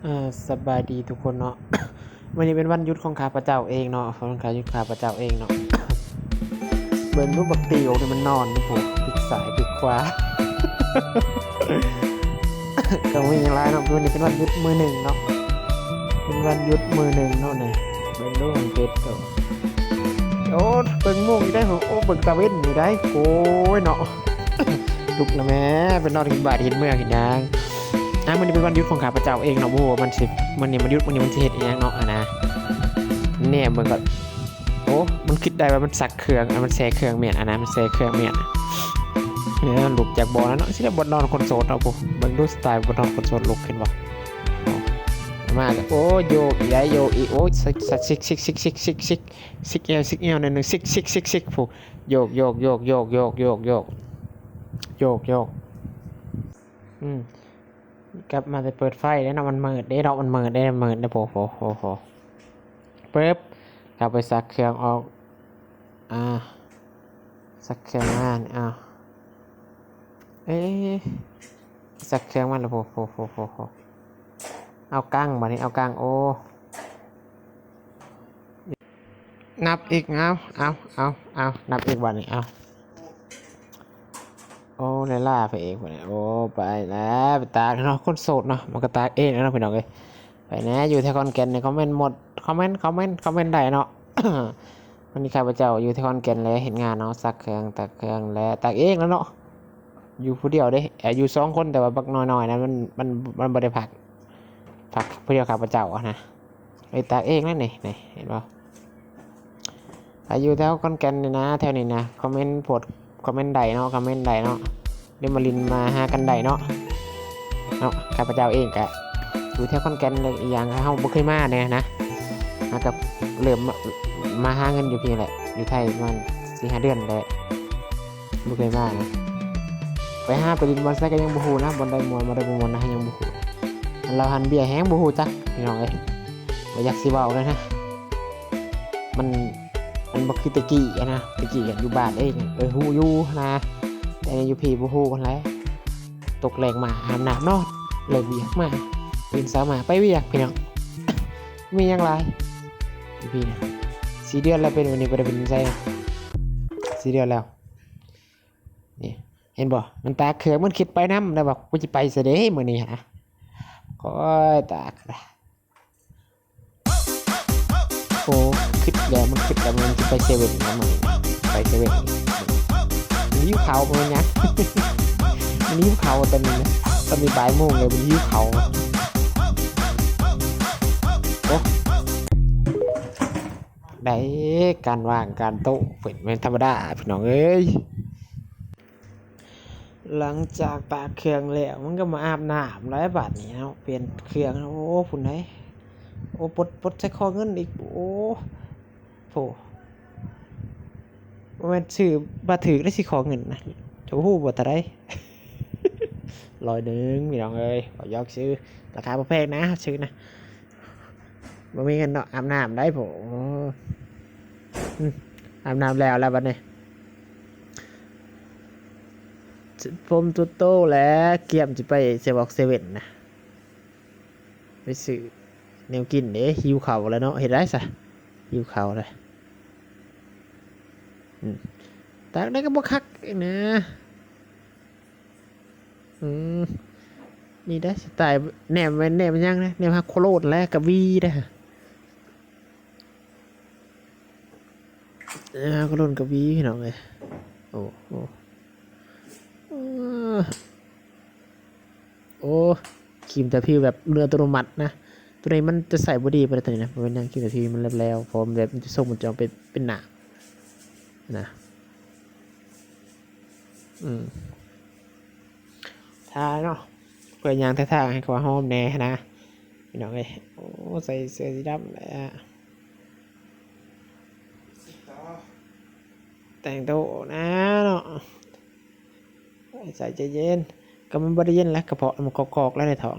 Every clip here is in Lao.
ເອີ ສະບາຍດີທຸກຄົນເນາະ. ມື້ນີ້ເປັນວັນຢຸດຂອງຂ້າພະເຈົ້າເອງເນາະ, ວັນຢຸດຂອງຂ້າພະເຈົ້າເອງເນາະ. ເບິ່ງດູບັກຕິວນີ້ມັນນອນຢູ່ພຸ້ນ ພິກຊ້າຍພິກຂວາ. ກໍບໍ່ມີຫຍັງຫຼາຍເນາະ, ມື້ນີ້ເປັນວັນຢຸດມື້ໜຶ່ງເນາະ, ເປັນວັນຢຸດມື້ໜຶ່ງເນາະ. ນີ້ເບິ່ງດູມັນເປັດໂຕ. ໂອ້ ເບິ່ງໂມງຢູ່ໄດ໋. ໂອ້ ເບິ່ງຕາເວັນຢູ່ໄດ໋. ໂອ້ຍເນາະ ລຸກແລ້ວແມ້ ໄປນອນກິນບາດເຮັດເມືອງເຮັດຫຍັງ. ອ່າ ມື້ນີ້ເປັນວັນຢຸດຂອງຂ້າພະເຈົ້າເອງເນາະ. ບໍ່ຮູ້ວ່າມັນຊິ ມື້ນີ້ມັນຢຸດ ມື້ນີ້ມັນຊິເຮັດອີ່ຫຍັງເນາະ ຫັ້ນນະ. ແນມເບິ່ງກ່ອນ. ໂອ້ ມັນຄິດໄດ້ວ່າມັນຊັກເຄື່ອງ ມັນແຊ່ເຄື່ອງແມ່ນ ອັນນັ້ນ ມັນແຊ່ເຄື່ອງແມ່ນ. ນີ້ລຸກຈາກບ່ອນແລ້ວເນາະ. ຊິໄດ້ບ່ອນນອນຄົນໂສດເນາະ. ໂອ້ ເບິ່ງດູສະໄຕລ໌ບ່ອນນອນຄົນໂສດ ລຸກຂຶ້ນບໍ່. ມາ ໂອ້ ໂຍກອີກໄດ໋ ໂຍກອີກ. ໂອ້ ຊິກ ຊິກ ຊິກ ຊິກ ຊິກ ຊິກແອວ ຊິກແອວໜ້ອຍໜຶ່ງ. ຊິກ ຊິກ ຊິກ ຊິກ ຜູ້ ໂຍກ ໂຍກ ໂຍກ ໂຍກ ໂຍກ ໂຍກ ໂຍກ ໂຍກ ໂຍກ. ອືມ ກັບມາແຕ່ເປີດໄຟແລ້ວເນາະ. ມັນມືດເດ້ເນາະ ມັນມືດເດ້ ມືດເດ້. ໂອ້ໂຫ ໂອ້ໂຫ ປຶບ ເຂົ້າໄປຊັກເຄື່ອງອອກ. ອ່າ ຊັກເຄື່ອງມານີ້ ອ້າວ ເອີ ຊັກເຄື່ອງມາແລ້ວ. ໂອ້ໂຫ ເອົາກັງບາດນີ້ ເອົາກັງ. ໂອ້ ນັບອີກ. ເອົາ ເອົາ ເອົາ ເອົາ ນັບອີກບາດນີ້. ເອົາ ໂອ້ ລາລາ ພະເອກພຸ້ນ. ໂອ້ ໄປແລ້ວ ໄປຕາກເນາະ. ຄົນໂສດເນາະ ມັນກໍຕາກເອງແລ້ວເນາະ ພີ່ນ້ອງເອີຍ. ໄປແດ່ ຢູ່ແຖວຂອນແກ່ນນີ້ ຄອມເມັນໝົດ ຄອມເມັນ ຄອມເມັນ ຄອມເມັນໄດ້ເນາະ. ວັນນີ້ຂ້າພະເຈົ້າຢູ່ແຖວຂອນແກ່ນແຫຼະ ເຮັດງານເນາະ ຊັກເຄື່ອງ ຕາກເຄື່ອງ ແລະ ຕາກເອງແລ້ວເນາະ. ຢູ່ຜູ້ດຽວເດ້ ເອີ ຢູ່ສອງຄົນ ແຕ່ວ່າບັກນ້ອຍໆນະ ມັນ ມັນ ມັນບໍ່ໄດ້ພັກ ພັກຜູ້ດຽວ. ຂ້າພະເຈົ້າຫັ້ນນະ ເອີ ຕາກເອງແລ້ວນີ້ ນີ້ ເຫັນບໍ່? ຖ້າຢູ່ແຖວຂອນແກ່ນນີ້ນະ ແຖວນີ້ນະ ຄອມເມັນໂພດ ຄອມເມັນໄດ້ເນາະ ຄອມເມັນໄດ້ເນາະ ຫຼືມາຫຼິ້ນມາຫາກັນໄດ້ເນາະ ເນາະ. ຂ້າພະເຈົ້າເອງກະຢູ່ແຖວຂອນແກ່ນ ແລະ ອີກຢ່າງເຮົາບໍ່ເຄີຍມາແດ່ນະ ເຮົາກໍເລີ່ມມາ ມາຫາເງິນຢູ່ພີ້ແຫຼະ ຢູ່ໄທປະມານສີ່ຫ້າເດືອນແລ້ວ ບໍ່ເຄີຍມານະ. ໄປຫາໄປຫຼິ້ນບ່ອນໃສກໍຍັງບໍ່ຮູ້ນະ ບ່ອນໃດມ່ວນ ບ່ອນໃດບໍ່ມ່ວນນະ ຍັງບໍ່ຮູ້. ອັນລາວຫັ້ນເບ້ຍແຮງບໍ່ຮູ້ຈັກ ພີ່ນ້ອງເອີຍ ບໍ່ຢາກຊິເວົ້າເລີຍນະ. ມັນ ມັນບໍ່ຄືແຕ່ກີ້ຫັ້ນນະ ແຕ່ກີ້ຫັ້ນຢູ່ບ້ານເດ້ ເອີ ຮູ້ຢູ່ຫັ້ນນະ ແຕ່ນີ້ຢູ່ພີ້ບໍ່ຮູ້ຫັ້ນແຫຼະ. ຕົກແລງມາອາບນ້ຳເນາະ ເລີກວຽກມາ ຕື່ນເຊົ້າມາໄປວຽກ ພີ່ນ້ອງ ມີຫຍັງຫຼາຍ. ຢູ່ພີ້ນະ ສີ່ເດືອນແລ້ວ ເປັນແບບນີ້ ບໍ່ໄດ້ໄປຫຼິ້ນໃສນະ ສີ່ເດືອນແລ້ວ. ນີ້ ເຫັນບໍ່ ມັນຕາກເຄື່ອງ ມັນຄິດໄປນຳແລ້ວວ່າ ກູຊິໄປໃສເດມື້ນີ້ຫັ້ນນະ. ຂ້ອຍຕາກ ໂອ້ ຄິດແລ້ວ ມັນຄິດແລ້ວ ມັນຊິໄປເຊເວັ່ນນະ ມື້ນີ້ໄປເຊເວັ່ນ. ມັນຫິວເຂົ້າບໍ່ແມ່ນຫຍັງ ມັນຫິວເຂົ້າຕອນນີ້ນະ ຕອນນີ້ບ່າຍໂມງແລ້ວ ມັນຫິວເຂົ້າ. ໂອ້ ໄດ້ ການວ່າງການໂຕະເປັນແມ່ນທຳມະດາ ພີ່ນ້ອງເອີຍ. ຫຼັງຈາກຕາກເຄື່ອງແລ້ວ ມັນກໍມາອາບນ້ຳແລ້ວບາດນີ້ເນາະ ປ່ຽນເຄື່ອງ. ໂອ້ ພຸ້ນໃດ ໂອ້ ປົດ ປົດໃສ່ຄໍເງິນອີກ. ໂອ້ ໂພ ບໍ່ແມ່ນຊື້ມາຖືກໄດ້ ຊິຂໍເງິນນະ ເຈົ້າຮູ້ບໍ່ ເທົ່າໃດ? ຮ້ອຍໜຶ່ງ ພີ່ນ້ອງເອີຍ ເວົ້າຢອກຊື່ ລາຄາບໍ່ແພງນະ ຊື້ນະ. ບໍ່ມີເງິນເນາະ ອາບນ້ຳໄດ້ໂພ. ອືມ ອາບນ້ຳແລ້ວ ແລ້ວບັດນີ້ ຜົມຕົວໂຕແລ້ວ ກຽມຊິໄປເຊວອກເຊເວັ່ນນະ ໄປຊື້ແນວກິນເດ້. ຫິວເຂົ້າແລ້ວເນາະ ເຮັດໄດ້ຊະ ຫິວເຂົ້າແລ້ວ. ອືມ ຕາກໄດ້ກໍບໍ່ຄັກນະ. ອືມ ນີ້ໄດ໋ສະໄຕລ໌ ແນມແມ່ນແນມຫຍັງນະ ແນມຫາໂຄໂລນແລະກະວີເດ້. ເອີ ໂຄໂລນກະວີ ພີ່ນ້ອງເອີຍ. ໂອ້ ໂອ້ ໂອ້ ຄຣີມທາຜິວແບບເລື່ອນອັດຕະໂນມັດນະ. ໂຕນີ້ມັນຈະໃຊ້ບໍ່ດີປານໃດ ໂຕນີ້ນະ ເພາະວ່າຫຍັງ ຄຣີມທາຜິວມັນແຫຼບໆ ເພາະວ່າແບບມັນຈະສົ່ງ ມັນຈະເປັນ ເປັນໜ້ານະ. ອືມ ຖ້າເນາະ ເພື່ອຫຍັງ ຖ້າ ຖ້າໃຫ້ເຂົາຫອມແດ່ຫັ້ນນະ ພີ່ນ້ອງເອີຍ. ໂອ້ ໃສ່ເສື້ອສີດຳແລ້ວ ແຕ່ງໂຕນະເນາະ ໃສ່ໃຈເຢັນ. ກໍມັນບໍ່ໄດ້ເຢັນແຫຼະ ກະເພາະມັນກອກໆແລ້ວໃນທ້ອງ.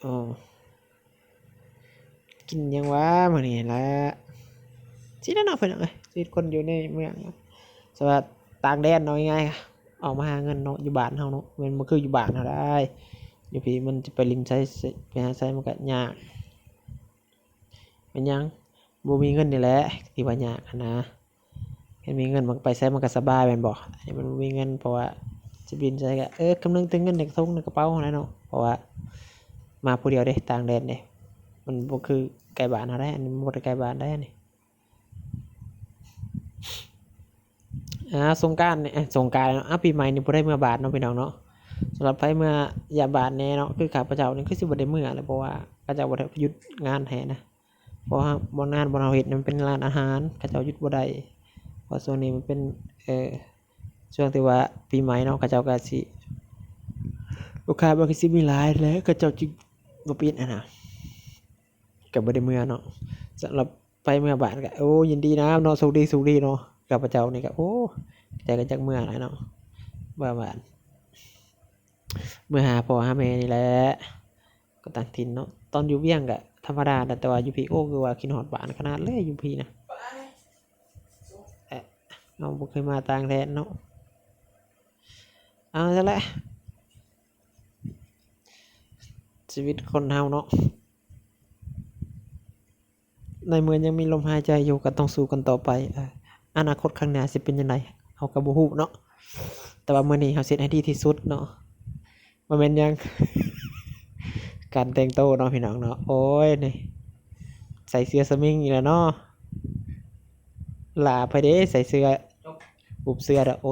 ໂອ້ ກິນຫຍັງຫວາມື້ນີ້ລະ ຊີ້ແຫຼະເນາະ ພີ່ນ້ອງເອີຍ ຊີວິດຄົນຢູ່ໃນເມືອງ ສະວ່າຕ່າງແດນເນາະ ງ່າຍໆ ອອກມາຫາເງິນເນາະ ຢູ່ບ້ານເຮົາເນາະ ແມ່ນບໍ່ຄືຢູ່ບ້ານເຮົາໄດ໋. ຢູ່ພີ້ມັນຈະໄປຫຼິ້ນໃສ ໄປຫາໃສມັນກະຍາກ. ແມ່ນຫຍັງ? ບໍ່ມີເງິນນີ້ແຫຼະທີ່ວ່າຍາກຫັ້ນນະ. ຄັນມີເງິນມັນໄປໃສມັນກະສະບາຍແມ່ນບໍ່? ອັນນີ້ມັນບໍ່ມີເງິນ ເພາະວ່າຊິໄປຫຼິ້ນໃສກະ ເອີ ຄຳນຶງເຖິງເງິນໃນຖົງໃນກະເປົາຫັ້ນແຫຼະເນາະ. ເພາະວ່າມາຜູ້ດຽວເດ້ ຕ່າງແດນເດ້ ມັນບໍ່ຄືໃກ້ບ້ານເຮົາໄດ໋ ອັນນີ້ມັນບໍ່ໄດ້ໃກ້ບ້ານໄດ໋ ອັນນີ້. ອ່າ ສົງການນີ້ ເອີ ສົງການເນາະ ອ່າ ປີໃໝ່ນີ້ບໍ່ໄດ້ເມືອບ້ານເນາະ ພີ່ນ້ອງເນາະ. ສຳລັບໃຜເມືອຢາມບ້ານແດ່ເນາະ ຄືຂ້າພະເຈົ້ານີ້ຄືຊິບໍ່ໄດ້ເມືອແຫຼະ ເພາະວ່າເຂົາເຈົ້າບໍ່ໄດ້ຢຸດງານໃຫ້ນະ. ເພາະວ່າບ່ອນງານບ່ອນເຮົາເຮັດນັ້ນມັນເປັນຮ້ານອາຫານ ເຂົາເຈົ້າຢຸດບໍ່ໄດ້ ເພາະຊ່ວງນີ້ມັນເປັນ ເອີ ຊ່ວງທີ່ວ່າປີໃໝ່ເນາະ ເຂົາເຈົ້າກະຊິ ລູກຄ້າມັນກະຊິມີຫຼາຍແຫຼະ ເຂົາເຈົ້າຈຶ່ງບໍ່ປິດຫັ້ນນະ. ກະບໍ່ໄດ້ເມືອເນາະ. ສຳລັບໃຜເມືອບ້ານກະ ໂອ້ ຍິນດີນຳເນາະ ໂຊກດີ ໂຊກດີເນາະ. ຂ້າພະເຈົ້ານີ້ກະ ໂອ້ ໃຈກະຢາກເມືອຫຼາຍເນາະ ເມືອບ້ານ ເມືອຫາພໍ່ຫາແມ່ນີ້ແຫຼະ ກະຕ່າງຖິ່ນເນາະ. ຕອນຢູ່ວຽງກະທຳມະດາ ແຕ່ວ່າຢູ່ພີ້ ໂອ້ ຄືວ່າຄິດຮອດບ້ານຂະໜາດເລີຍ ຢູ່ພີ້ນະ. ເອີ ເຮົາບໍ່ເຄີຍມາຕ່າງແດນເນາະ. ເອົາຊັ້ນແຫຼະ ຊີວິດຄົນເຮົາເນາະ ໃນເມື່ອຍັງມີລົມຫາຍໃຈຢູ່ ກະຕ້ອງສູ້ກັນຕໍ່ໄປ. ເອີ ອະນາຄົດຂ້າງໜ້າຊິເປັນຈັ່ງໃດ ເຮົາກະບໍ່ຮູ້ເນາະ ແຕ່ວ່າມື້ນີ້ເຮົາຊິເຮັດໃຫ້ດີທີ່ສຸດເນາະ. ບໍ່ແມ່ນຫຍັງ ການແຕ່ງໂຕເນາະ ພີ່ນ້ອງເນາະ. ໂອ້ຍ ນີ້ ໃສ່ເສື້ອສະມິງອີກແລ້ວເນາະ. ຫຼ້າໄປເດ້ ໃສ່ເສື້ອ ອຸບເສື້ອດອກ ໂອ້